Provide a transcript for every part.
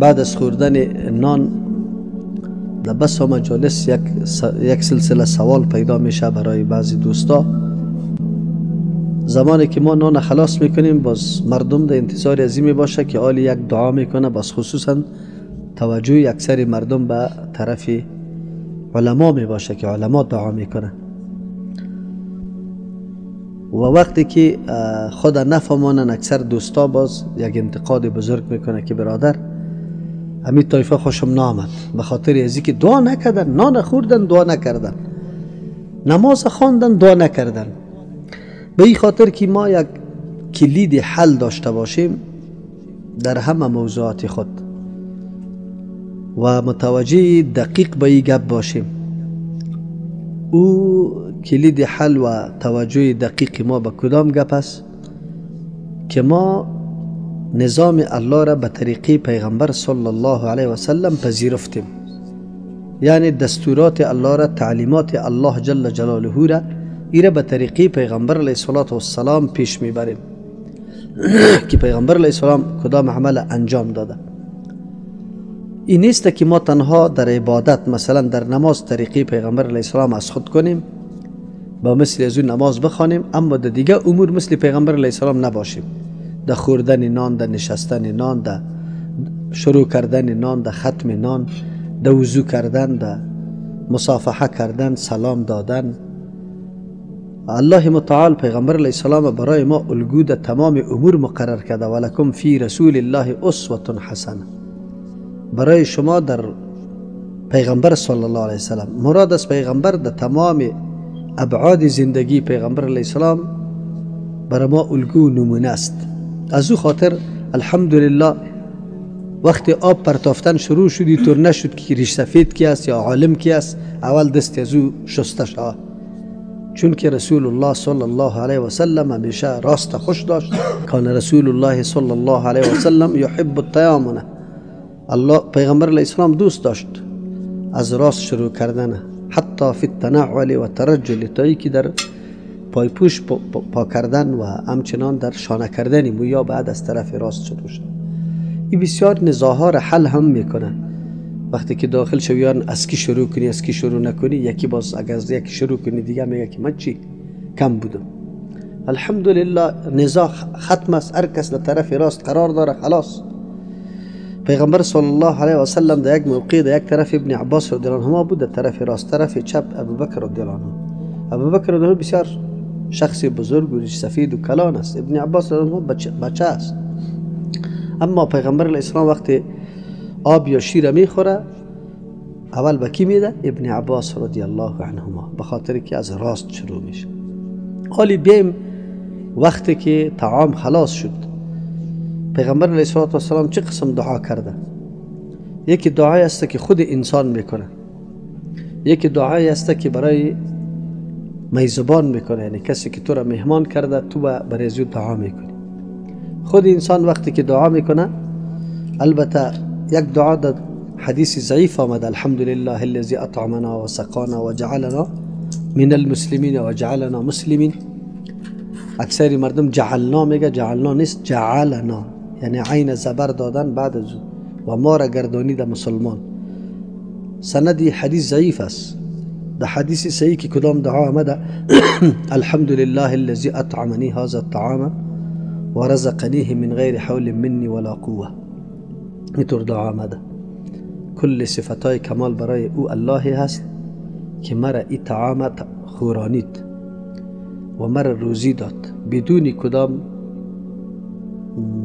بعد از خوردن نان در بسا مجالس یک سلسله سوال پیدا میشه برای بعضی دوستا. زمانی که ما نان خلاص میکنیم باز مردم در انتظار از این میباشه که آلی یک دعا میکنه، باز خصوصا توجه اکثر مردم به طرف علما میباشه که علما دعا میکنه. و وقتی که خود نفهمانن اکثر دوستا باز یک انتقاد بزرگ میکنه که برادر همین طایفه خوشم نامد، به خاطر از اینکه دعا نکردن، نان خوردن دعا نکردن، نماز خواندن دعا نکردن. به این خاطر که ما یک کلید حل داشته باشیم در همه موضوعات خود و متوجه دقیق به این گپ باشیم، او کلید حل و توجه دقیق ما به کدام گپ است که ما نظام الله را به طریقه پیغمبر صلی الله علیه و سلم پذیرفتیم، یعنی دستورات الله را، تعلیمات الله جل جلاله را ایره به طریقه پیغمبر علیه السلام پیش میبریم که پیغمبر علیه السلام کدام عمل انجام داده. این نیست که ما تنها در عبادت مثلا در نماز طریقه پیغمبر علیه السلام از خود کنیم، با مثل از اون نماز بخوانیم، اما در دیگه امور مثل پیغمبر علیه السلام نباشیم. در خوردن نان، در نشستن نان، در شروع کردن نان، در ختم نان، در وضو کردن، در مصافحه کردن، سلام دادن. الله متعال پیغمبر علیه السلام برای ما الگو در تمام امور مقرر کرده، ولکم فی رسول الله اسوه حسنه. برای شما در پیغمبر صلی الله علیه وسلم، مراد از پیغمبر در تمام ابعاد زندگی پیغمبر علیه السلام برای ما الگو نمونه است. از او خاطر الحمدلله وقتی آب پرتافتن شروع شدی طور نشد که ریش سفید کی است یا عالم کی است، اول دست از او شسته شود، چون که رسول الله صلی الله علیه و سلم همیشه راست خوش داشت. کان رسول الله صلی الله علیه و سلم یحب التیامن، الله پیغمبر علیه السلام دوست داشت از راست شروع کردن، حتی فی التنعل و ترجل، تا که در پایپوش پا کردن و همچنان در شانه کردن مویا بعد از طرف راست شروع شد. این بسیار نزاها را حل هم میکنه. وقتی که داخل شویان از کی شروع کنی از کی شروع نکنی، یکی باز اگر از یکی شروع کنی دیگه میگه که من چی کم بودم. الحمدلله نزاع ختم است، هر کس در طرف راست قرار داره خلاص. پیغمبر صلی الله علیه و سلم در یک موقع در یک طرف ابن عباس رضی الله عنهما بود، در طرف راست، طرف چپ ابوبکر رضی الله عنه. ابوبکر رضی الله بسیار شخص بزرگ و ریش سفید و کلان است، ابن عباس رضی الله عنه بچه است. اما پیغمبر علیه السلام وقتی آب یا شیر میخوره اول به کی میده؟ ابن عباس رضی الله عنهما، به خاطر که از راست شروع میشه. حالی بیم وقتی که طعام خلاص شد، پیغمبر علیه السلام چه قسم دعا کرده؟ یکی دعای است که خود انسان میکنه، یکی دعای است که برای میزبان میکنه، یعنی کسی که تو را مهمان کرده تو برای او دعا میکنی. خود انسان وقتی که دعا میکنه، البته یک دعا در حدیث ضعیف آمده، الحمدلله الذی اطعمنا و سقانا و جعلنا من المسلمین و جعلنا مسلمین. اکثر مردم جعلنا میگه، جعلنا نیست، جعلنا، یعنی عین زبر دادن بعد از و ما را گردانید مسلمان. سندی حدیث ضعیف است. در حدیث صحیح که کدام دعا آمده الحمدلله الذی اطعمنی هذا الطعام و رزقنیه من غیر حول منی ولا قوه، اینطور دعا آمده. کل صفتهای کمال برای او الله هست که مرا این طعام خورانید و مرا روزی داد بدون کدام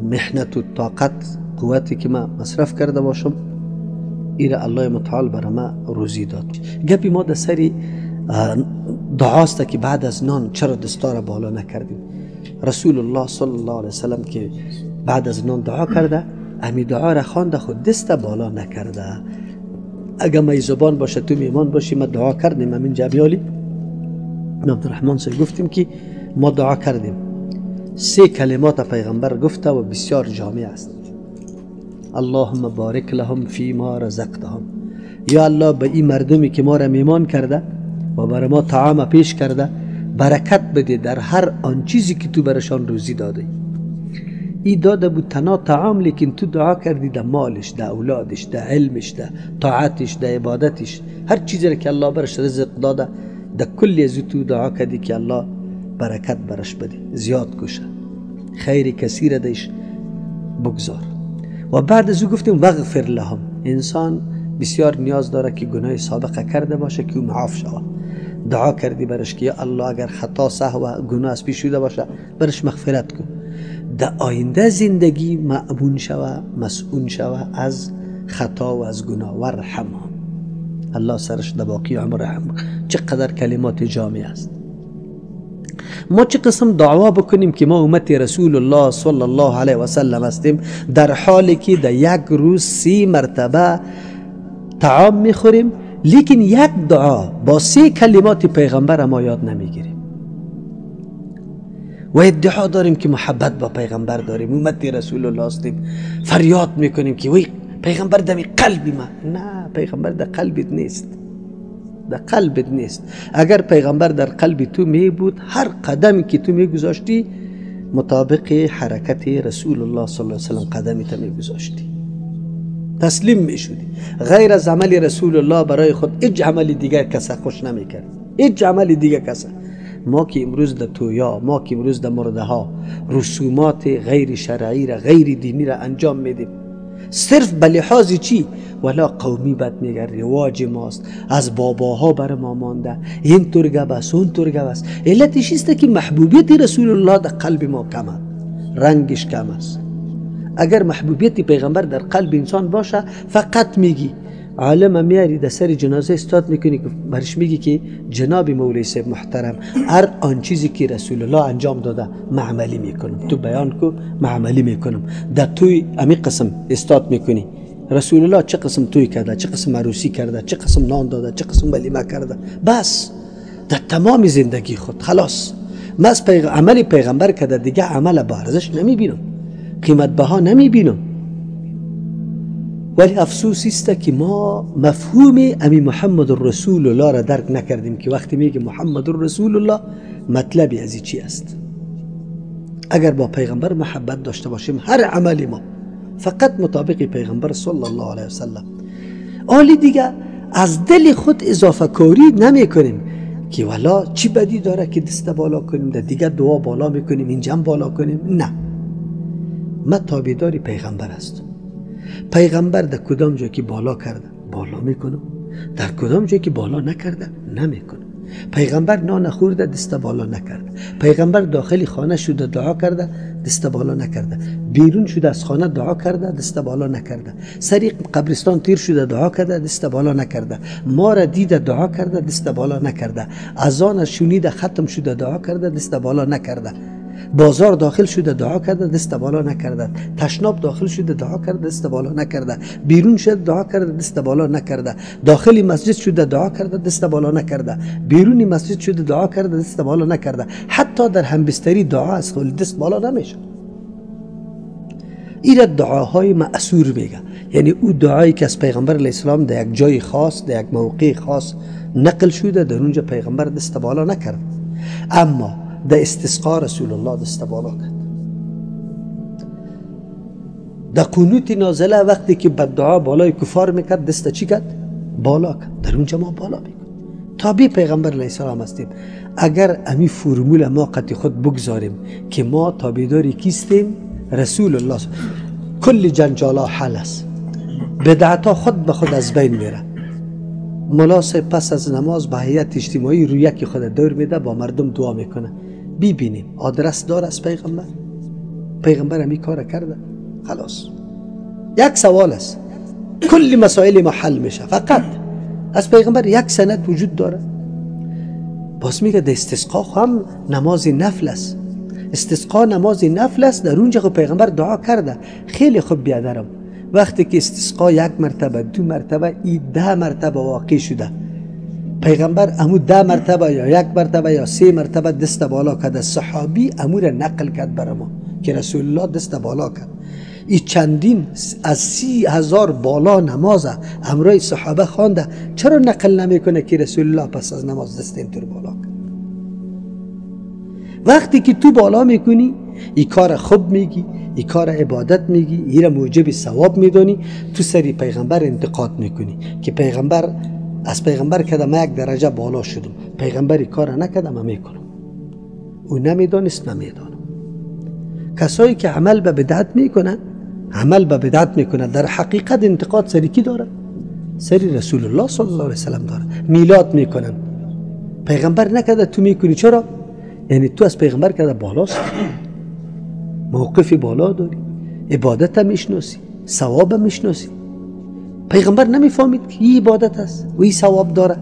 محنت و طاقت قوتی که من مصرف کرده باشم، ایره الله متعال برای ما روزی داد. گپی ما در سری دعاست که بعد از نان چرا دستار بالا نکردیم. رسول الله صلی الله علیه وسلم که بعد از نان دعا کرده، امی دعا را خوانده، خود دست بالا نکرده. اگه میزبان باشه تو میمان باشی، ما دعا کردیم، همین جبیالی عبدالرحمن سر گفتیم که ما دعا کردیم، سه کلمات پیغمبر گفته و بسیار جامع است. اللهم بارک لهم فیما رزقتهم، یا الله به این مردمی که ما را میمان کرده و برای ما طعام پیش کرده برکت بده در هر آن چیزی که تو برشان روزی داده. ای داده بود تنها طعام، لیکن تو دعا کردی در مالش، در اولادش، در علمش، در طاعتش، در عبادتش، هر چیزی که الله برش رزق داده در کل از تو دعا کردی که الله برکت برش بده، زیاد کشه، خیر کثیر دیش بگذار. و بعد از او گفتیم وغفر لهم. انسان بسیار نیاز داره که گناه سابقه کرده باشه که او معاف شود. دعا کردی برش که یا الله اگر خطا سهو و گناه از پیش شده باشه برش مغفرت کن، در آینده زندگی مأمون شوه، مسئول شوه از خطا و از گناه. ورحمهم، الله سرش در باقی عمر رحم. چقدر کلمات جامع است. ما چه قسم دعوا بکنیم که ما امت رسول الله صلی الله علیه و سلم هستیم، در حالی که در یک روز 3 مرتبه طعام میخوریم، لیکن یک دعا با 3 کلمات پیغمبر ما یاد نمیگیریم و ادعا داریم که محبت با پیغمبر داریم، امت رسول الله هستیم، فریاد میکنیم که وی پیغمبر دمی قلبی ما. نه، پیغمبر در قلبت نیست، در قلبت نیست. اگر پیغمبر در قلب تو می بود، هر قدمی که تو می گذاشتی مطابق حرکت رسول الله صلی الله علیه و سلم قدمی تو می گذاشتی، تسلیم می شدی. غیر از عمل رسول الله برای خود هیچ عمل دیگر کس خوش نمی کرد، هیچ عمل دیگر کس. ما که امروز در تویا، ما که امروز در مرده ها رسومات غیر شرعی را، غیر دینی را انجام میدیم، صرف به لحاظ چی؟ ولا قومی بد میگه، رواج ماست، از باباها بر ما مانده، این طور گپ است اون طور گپ است. علتش است که محبوبیت رسول الله در قلب ما کم است، رنگش کم است. اگر محبوبیت پیغمبر در قلب انسان باشه، فقط میگی عالم میاری در سر جنازه استاد میکنی که برش میگی که جناب مولوی صاحب محترم، هر آن چیزی که رسول الله انجام داده معملی میکنم، تو بیان کو معملی میکنم. در توی امی قسم استاد میکنی رسول الله چه قسم توی کرده، چه قسم عروسی کرده، چه قسم نان داده، چه قسم ولیمه کرده، بس در تمام زندگی خود خلاص. من از عمل پیغمبر کرده دیگه عمل با ارزش نمیبینم، قیمت بها نمیبینم. ولی افسوس است که ما مفهوم امی محمد رسول الله را درک نکردیم که وقتی میگه محمد رسول الله مطلبی از چی است. اگر با پیغمبر محبت داشته باشیم، هر عمل ما فقط مطابق پیغمبر صلی الله علیه وسلم. آلی دیگه از دل خود اضافه کاری نمی کنیم که والا چی بدی داره که دست بالا کنیم، در دیگه دعا بالا میکنیم، اینجا بالا کنیم. نه، ما تابعدار پیغمبر هستم. پیغمبر در کدام جای که بالا کرده بالا میکنم، در کدام جای که بالا نکرده نمیکنم. پیغمبر نان خورده دست بالا نکرده، پیغمبر داخل خانه شده دعا کرده دست بالا نکرده، بیرون شده از خانه دعا کرده دست بالا نکرده، سری قبرستان تیر شده دعا کرده دست بالا نکرده، ما را دیده دعا کرده دست بالا نکرده، اذان شنیده ختم شده دعا کرده دست بالا نکرده، بازار داخل شده دعا کرده دست بالا نکرده، تشناب داخل شده دعا کرده دست بالا نکرده، بیرون شده دعا کرده دست بالا نکرده، داخل مسجد شده دعا کرده دست بالا نکرده، بیرون مسجد شده دعا کرده دست بالا نکرده، حتی در همبستری دعا از خود دست بالا نمیشه. این دعاهای مأثور میگه، یعنی او دعایی که از پیغمبر علیه السلام در یک جای خاص، در یک موقع خاص نقل شده، در اونجا پیغمبر دست بالا نکرد، اما در استسقا رسول الله دست بالا کرد. در قنوت نازله وقتی که بدعا بالای کفار میکرد دست چی کرد؟ بالا کرد. در اونجا ما بالا میکنیم. تابع پیغمبر علیه السلام هستیم. اگر امی فرمول ما قطع خود بگذاریم که ما تابعدار کیستیم؟ رسول الله. کل جنجالا حل است، بدعتا خود به خود از بین میره. ملا صاحب پس از نماز به هیئت اجتماعی روی یکی خود دور میده، با مردم دعا میکنه. ببینیم آدرس دار از پیغمبر، پیغمبر همی کار کرده، خلاص. یک سوال است، کل مسائل ما حل میشه فقط از پیغمبر یک سند وجود داره. باز میگه در استسقا هم نماز نفل است، استسقا نماز نفل است، در اونجا خب پیغمبر دعا کرده. خیلی خوب بیادرم، وقتی که استسقا یک مرتبه، دو مرتبه، ای 10 مرتبه واقع شده، پیغمبر امو 10 مرتبه یا یک مرتبه یا 3 مرتبه دست بالا کرده، صحابی امو را نقل کرد بر ما که رسول الله دست بالا کرد. ای چندین از 30,000 بالا نماز امرای صحابه خوانده، چرا نقل نمیکنه که رسول الله پس از نماز دست اینطور بالا کرد؟ وقتی که تو بالا میکنی ای کار خوب میگی، ای کار عبادت میگی، ای را موجب ثواب میدانی، تو سری پیغمبر انتقاد میکنی که پیغمبر از پیغمبر کده ما یک درجه بالا شدم، پیغمبر ای کار نکده ما میکنم. او نمیدانست، نمیدانم. کسایی که عمل به بدعت میکنن، عمل به بدعت میکنه، در حقیقت انتقاد سری کی داره؟ سری رسول الله صلی الله علیه وسلم داره. میلاد میکنن، پیغمبر نکده تو میکنی، چرا؟ یعنی تو از پیغمبر کرده بالاست، موقف بالا داری، عبادت هم میشناسی، ثواب هم میشناسی. پیغمبر نمیفهمید که این عبادت است و این ثواب داره.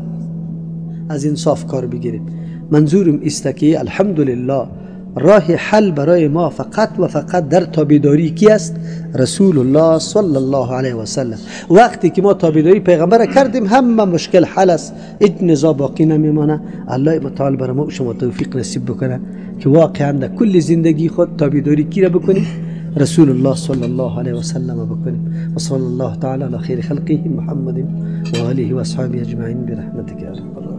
از انصاف کار بگیریم. منظورم است که الحمدلله راه حل برای ما فقط و فقط در تابعداری کی است؟ رسول الله صلی الله علیه و سلم. وقتی که ما تابعداری پیغمبر کردیم همه مشکل حل است، هیچ نزاع باقی نمیمانه. الله متعال برای ما شما توفیق نصیب بکنه که واقعا در کل زندگی خود تابعداری کی را بکنیم؟ رسول الله صلی الله علیه و سلم بکنیم. و صلی الله تعالی علی خیر خلقه محمد و آله و اصحابه اجمعین برحمتک یا ارحم الراحمین.